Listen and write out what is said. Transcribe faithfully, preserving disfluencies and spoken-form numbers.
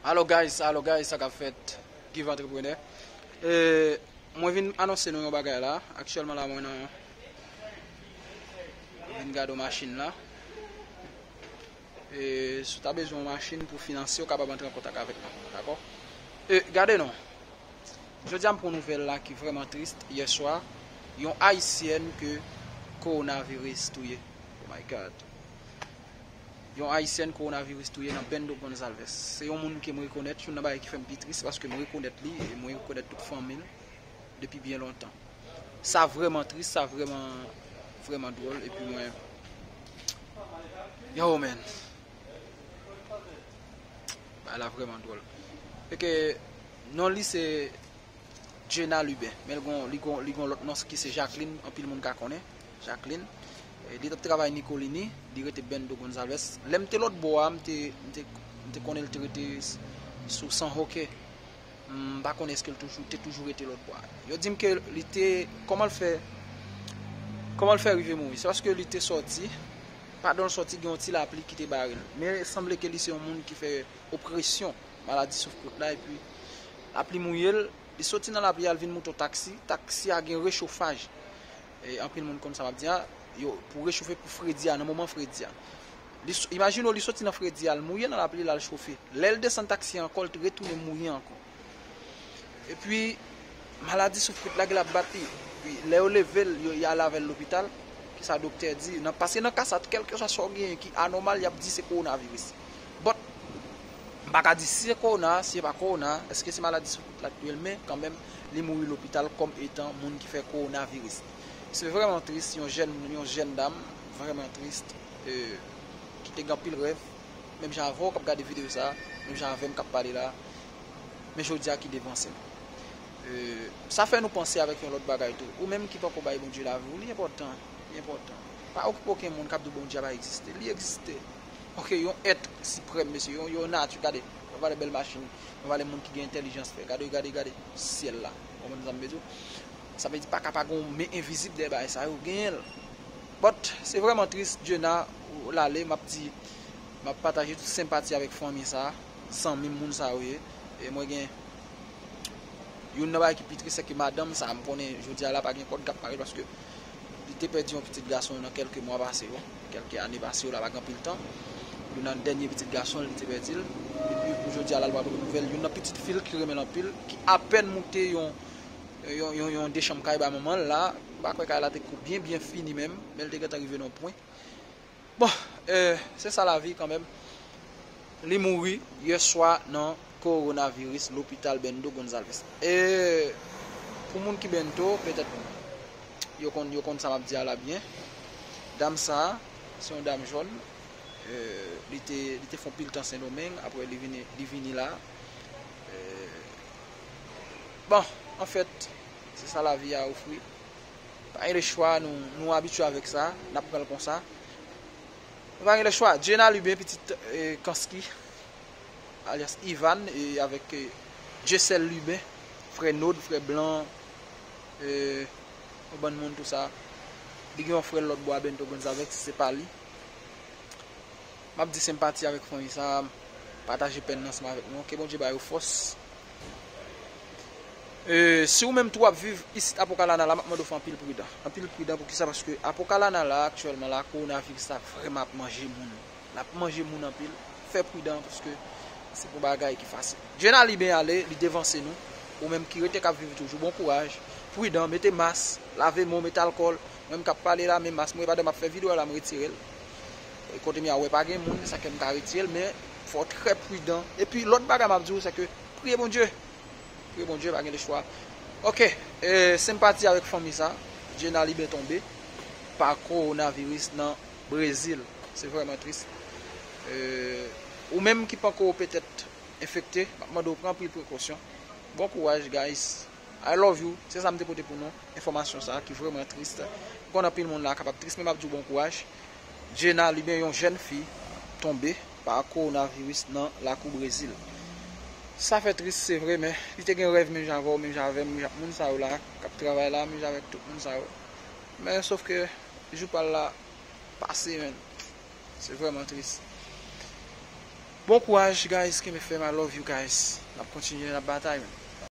Alo guys, alo guys, sa k ap fèt? Give Entrepreneur. E, mwen vin anonse nou yon bagay la. Aktyèlman la, mwen nan, vin gade yon machin la. E, si w ta bezwen yon machin pou finanse, w kapab antre an kontak avèk nou, dakò? E, gade non. Jodi a m pran yon nouvèl la ki vrèman tris. Yè swa, yon ayisyèn ke kowonaviris touye. Oh my God. Yon ayisyèn kowonaviris touye nan Bendo Gonzalves. Se yon moun ke m rekonèt, youn nan bagay ki fè m pi tris, paske m rekonèt li e mwen rekonèt tout fanmi l depi byen lontan. Sa vrèman tris, sa vrèman, vrèman dwòl, epi mwen, yo, man. Bagay la vrèman dwòl. E ke non li se Djena Lubin, men li gon, li gon, li gon lòt non ki se Jacqueline, anpil moun ka konnen Jacqueline. E, li t ap travay Nicolini, li rete Bendo Gonzalves. Lè m te lòt bò a, m te, m te, m te konnen l te rete s-, sou San Hoke. M pa konnen èske l toujou, te toujou rete lòt bò a. Yo di m ke li te, kòman l fè, kòman l fè rive mouri? Se paske li te sòti, pandan l sòti, gen yon ti lapli ki te bare l. Men sanble ke li se yon moun ki fè opresyon, maladi souf kout la, epi lapli mouye l, li soti nan lapli a, l vin moute yon taksi, taksi a gen rechofaj. E anpil moun konn sa m ap di a, yo, pou rechofe pou fredi a, nan moman fredi a. Li s-, imajine w, li soti nan fredi a, l mouye nan lapli, l al chofe. Lè l desann taksi a ankò, l retounen mouye ankò. Epi, maladi souf kout la gen l ap bat li. Epi, lè yo leve l, yo, y ale avè l lopital. Kisa doktè di? Nan, paske nan ka sa, kèlkeswa sa w genyen ki anòmal, y ap di se kowonaviris. But, m pa ka di si se kowona, si se pa kowona, èske se maladi souf kout la ki touye l, men kanmenm, li mouri lopital kòm etan moun ki fè kowonaviris. Se vrèman tris, yon jèn, yon jèn dam, vrèman tris, e, ki te gen anpil rèv, menm jan avè w k ap gade videyo sa, menm jan avè m k ap pale la, men jodi a ki devanse m. E, sa fè nou panse avèk yon lòt bagay tou. Ou menm ki poko bay Bondye lavi w, li enpòtan, li enpòtan. Pa okipe okenn moun k ap di w Bondye a pa egziste. Li egziste. Ok, yon èt siprèm, mesye, yon, yon nati, gade, yon valè bèl machin, yon valè moun ki gen entèlijans fè. Gade, gade, gade syèl la. Ou konprann sa m vle di w? Sa vle di pa ka pa gen yon men envizib dèyè bagay sa yo, genyen l. But, se vrèman tris, Djena, ou l ale, m ap di, m ap pataje tout senpati avèk fanmi sa, zanmi m, moun sa yo ye. E mwen gen, youn nan bagay ki pi tris, se ke madanm sa, m konnen jodi a la pa gen kòd k ap mare l paske li te pèdi yon pitit gason nan kèlke mwa pase yo, kèlke ane pase yo, la pa gen anpil tan. Youn nan dènye pitit gason l, li te pèdi l. Epi pou jodi a la, l pa pran nouvèl. Youn nan pitit fi l ki renmen l anpil, ki apèn moute yon, yon, yon, yon dechanm kay ba manman l la. M pa kwè kay la te kou byen, byen fini menm, men l te gentan rive nan yon pwen. Bon, e, se sa lavi kanmenm. Li mouri yè swa nan kowonaviris lopital Bendo Gonzalves. E pou moun ki Bendo, petèt yo konn, yo konn sa m ap di a la byen. Dam sa, se yon dam jòn. E, li te, li te fè yon pil tan Sendomeng, apre li vini, li vini la. E, bon, anfèt, se sa lavi a ofri. Pa gen lechwa, nou, nou abitye avèk sa, n ap pran l konsa. Nou pa gen lechwa. Djena Lubin, pitit, e, Kanski, alyas Ivan, e avèk, e, Djessel Lubin, frè Nod, frè Blan, e, yon bann moun tou sa. Li gen yon frè l lòt bò a Bendo Gonzalves, se pa li. M ap di senpati avèk fanmi sa, pataje pèn nan ansanm avèk nou. Ke Bondye ba yo fòs. E, si ou menm tou w ap viv isit Apokalana la, m ap mande w fè anpil pridan. Anpil pridan pou kisa? Paske Apokalana la, aktyèlman la, kowonaviris la vrèman ap manje moun. L ap manje moun anpil. Fè pridan paske se pou bagay ki fasil. Djena Lubin ale, li devanse nou. Ou menm ki rete k ap viv toujou, bon kouraj. Pridan, mete mas, lave men w, mete alkòl. Mwen menm k ap pale la, men mas mwen, pandan m ap fè videyo a la, m retire l. E kote m ye a, ou wè pa gen moun, sa k fè m ka retire l, men fò w trè pridan. Epi lòt bagay m ap di w, se ke priye Bondye. Priye Bondye, pa gen lechwa. Ok, e, senpati avèk fanmi sa. Djena Lubin tonbe pa kowonaviris nan Brezil. Se vrèman tris. E, ou menm ki panko petèt enfekte, m ap mande w pran anpil prekosyon. Bon kouraj, guys. I love you. Se sa m te pote pou nou. Enfòmasyon sa a ki vrèman tris. M konn anpil moun la kapab tris, men m ap di w bon kouraj. Djena Lubin, yon jèn fi, tonbe pa kowonaviris nan lakou Brezil. Sa fè tris, se vre, men li te gen rèv menm jan avè w, menm jan avè m, menm jan ak moun sa yo la, k ap travay la, menm jan avèk tout moun sa yo. Men sof ke jou pa l la pase, men. Se vrèman tris. Bon kouraj, guys, kenbe fèm, I love you, guys. N ap kontinye, n ap batay, man.